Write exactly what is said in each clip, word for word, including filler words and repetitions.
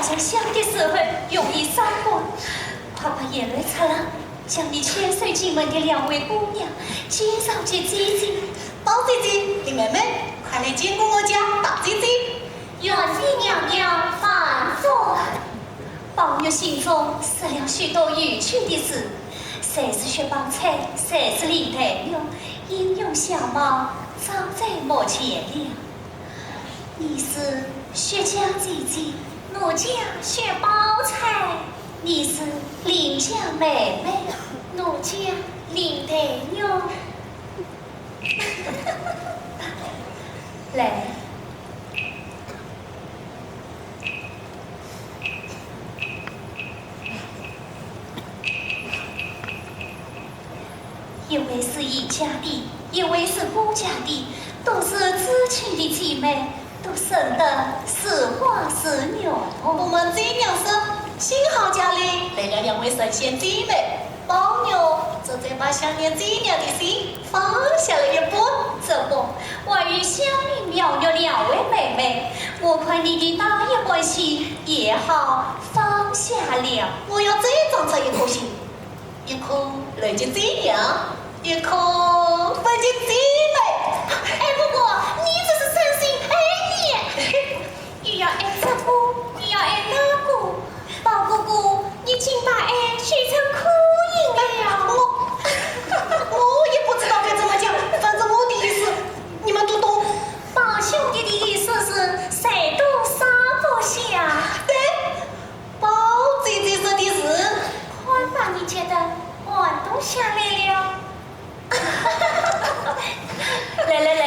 家乡的时候容易伤感，快把眼泪擦了，将你牵手进门的两位姑娘介绍给姐姐。宝姐姐，林妹妹，快来见过我家大姐姐。 愿姐娘娘万福。宝玉心中设了许多有趣的事，谁是薛宝钗，谁是林黛玉，音容笑貌早在目前了。你是薛家姐姐，我家薛宝钗。你是林家妹妹，我家林黛玉。 来。一位是姨家的，一位是姑家的，都是至亲的姐妹，都生得似花似玉。我们姐娘说，新好家里来了两位神仙姐妹，宝玉这才把想念姐娘的心 放下了一半。怎么，还有香菱、妙玉两位妹妹，我看你的那一半心也好放下了。我要再长出一颗心，一颗来接姐娘，一颗分给姐妹。哎，不过你这是伤心，哎，你。 又要爱这个，又要爱那个，宝哥哥，你竟把爱说成苦音了。我，我也不知道该怎么讲，反正我的意思，你们都懂。宝兄弟的意思是谁都舍不下。对，宝姐姐说的是。看把你急得汗都下来了。 来来来，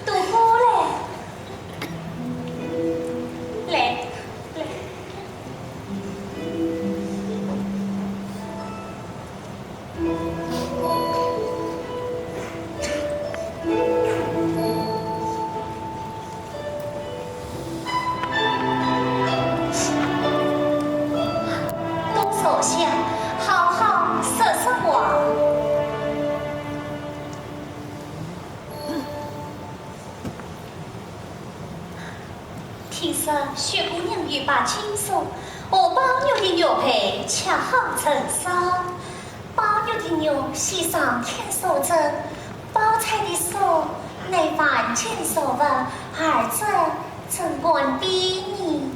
都过来。来，来。 多坐下，好好说说话。听说薛姑娘欲把金锁和宝玉的玉佩恰好成双， 宝玉的玉系上天锁镯，宝钗的锁乃凡间俗物，二者怎敢比呢？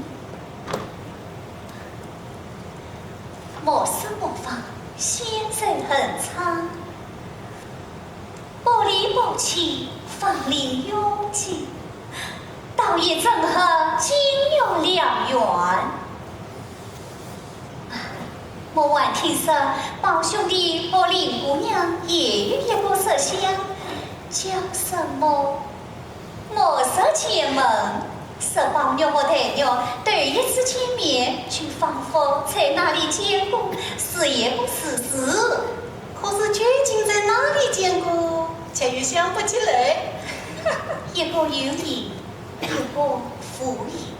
莫说莫忘，仙寿恒昌，薄礼薄请，风流永继，倒也正合金玉良缘。 我还听说，宝兄弟和林姑娘也有一个设想，叫什么？墨色前门。说宝玉和黛玉头一次见面，就仿佛在哪里见过，是也不是字。可是究竟在哪里见过，却又想不起来。一个有意，一个无意。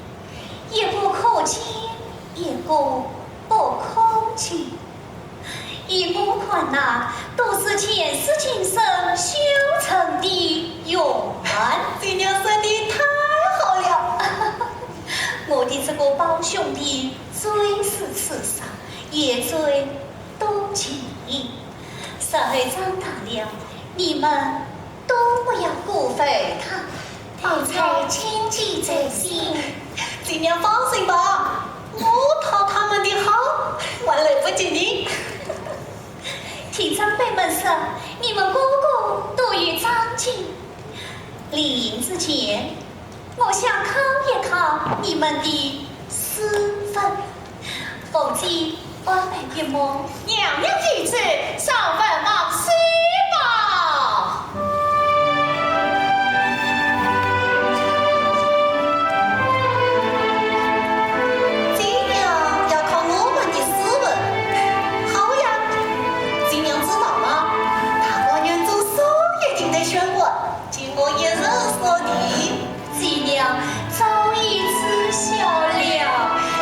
一个可见，一个不可见。依我看呐，都是前世今生修成的缘。姐娘说的太好了。我的这个宝兄弟最是痴傻，也最多情。日后长大了，你们 都不要辜负他，宝钗谨记在心。姐娘放心吧，我讨他们的好，还来不及呢。听长辈们说，你们个个都有长进。临行之前， 我想考一考你们的诗文。凤姐，安排一幕。娘娘有旨，上文望书报。姐娘要考我们的诗文。好呀，姐娘知道吗？大观园中所有的待选官， 经我一人说的。姐娘早已知晓了。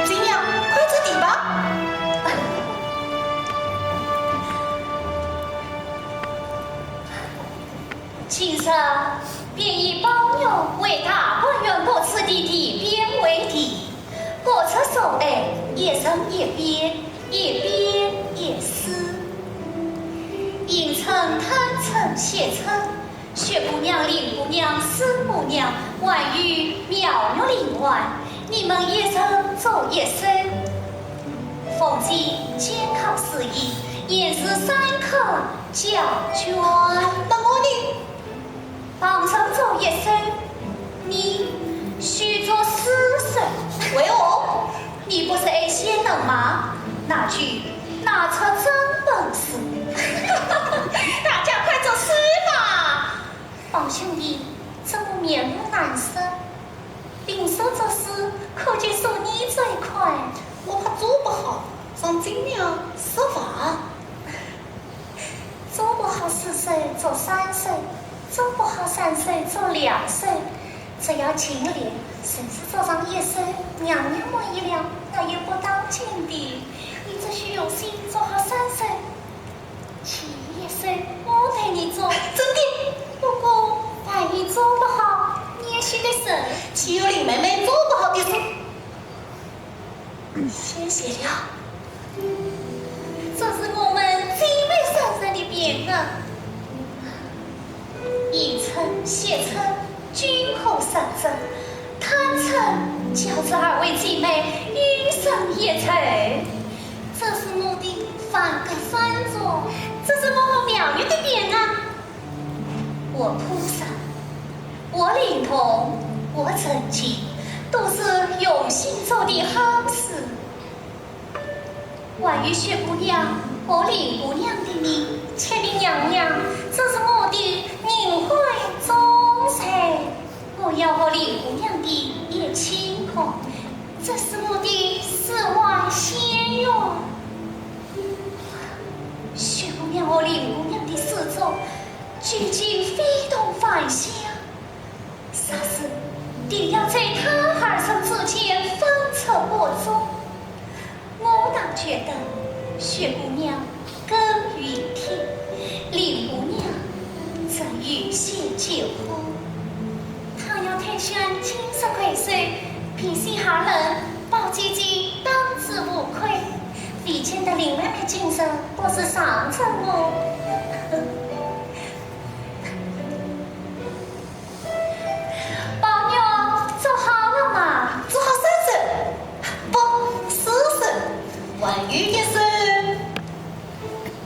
姐娘，快出题吧。各出所爱，一人一边，一边一诗。迎春、探春、惜春，雪姑娘、林姑娘、四姑娘，还有妙玉、林黛，你们一人做一首。凤姐监考试已，限时三刻交卷。那我呢？ 旁人做一首，你须作四首。为何？你不是爱仙人吗？那就拿出真本事。大家快作诗吧。宝兄弟，怎么面露难色？ 林黛作诗，可见说你最快。我怕做不好，让金娘失望。做不好四首，作三首；做不好三首，作两首。只要尽力，甚至作上一首，娘娘满意了，那也不当紧的。你只需用心做好三首， 其余一首我代你作。真的？不过，万一做不好，你也休得愁。岂有林妹妹做不好的事？谢谢了。这是我们姊妹三人的匾额。 迎春、惜春均可上阵，探春教这二位姊妹一人一首。这是我的凡格山庄，这是我和妙玉的匾额。我铺上，我灵通，我沉静，都是用心做的好事。 还有雪姑娘和林姑娘的呢，启禀娘娘，这是我的银徽中绥。我要和林姑娘的一起看，这是我的四万仙元。雪姑娘和林姑娘的诗作，究竟非同凡响。 霎时，定要在他二人之间分出伯仲。我倒觉得雪姑娘更熨帖，林姑娘则有些酒花。倘要推选金石魁首，并选二人，宝姐姐当之无愧。未见得林妹妹今日不是上阵哦。 宝玉，做好了吗？做好三首，不，四首，还有一首。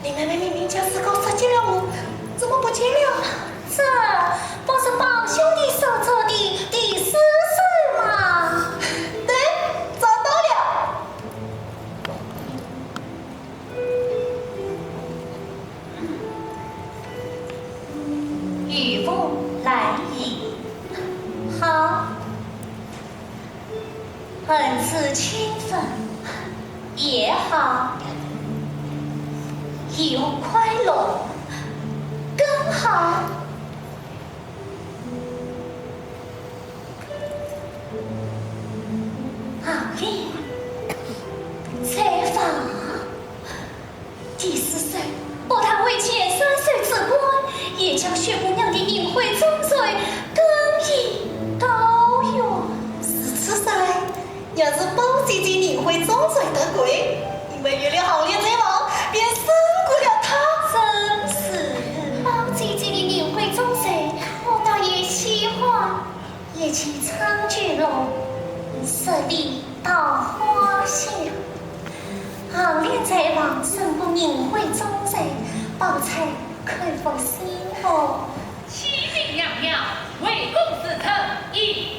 林妹妹明明叫诗稿发给了我，怎么不见了？这不是宝兄弟所作的第四首吗？对，找到了。 渔翁来矣。好。儿子亲粉也好。渔翁快乐更好。好哩，再放。 第四首，不但为前三首之冠，也将雪姑娘的银徽中绥更以高远。如此说来，要是宝姐姐银徽中绥得贵，因为有了行连在望，便胜过了她。真是。宝姐姐的银徽中绥，我倒也喜欢。 一骑长驱龙，十里桃花香。行连在望，胜过银徽中绥，宝钗可不喜欢。启禀娘娘，回宫侍臣已